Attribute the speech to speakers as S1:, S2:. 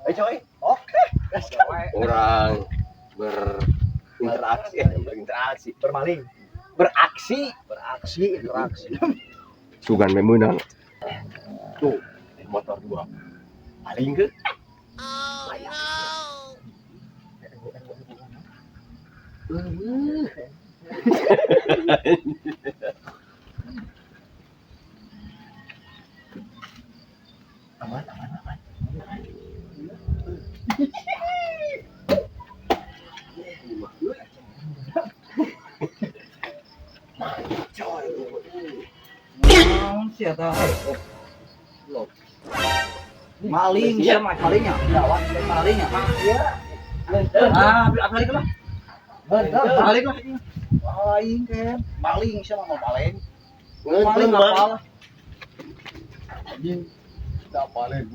S1: Ayo coy.
S2: Oke.
S1: Orang berinteraksi, berinteraksi,
S2: Bermaling,
S1: beraksi.
S2: Beraksi, interaksi.
S1: Sugan memenang. Tuh, motor dua. Paling ke? Aman, aman, aman.
S3: Naon sih eta? Maling sia mah malingnya. Malingnya. Ah, balik lah. Balik lah.
S2: Aing kan.
S3: Maling sia mah mau maling. Maling
S1: Maling,
S3: apa?
S2: Anjing. Tak paling.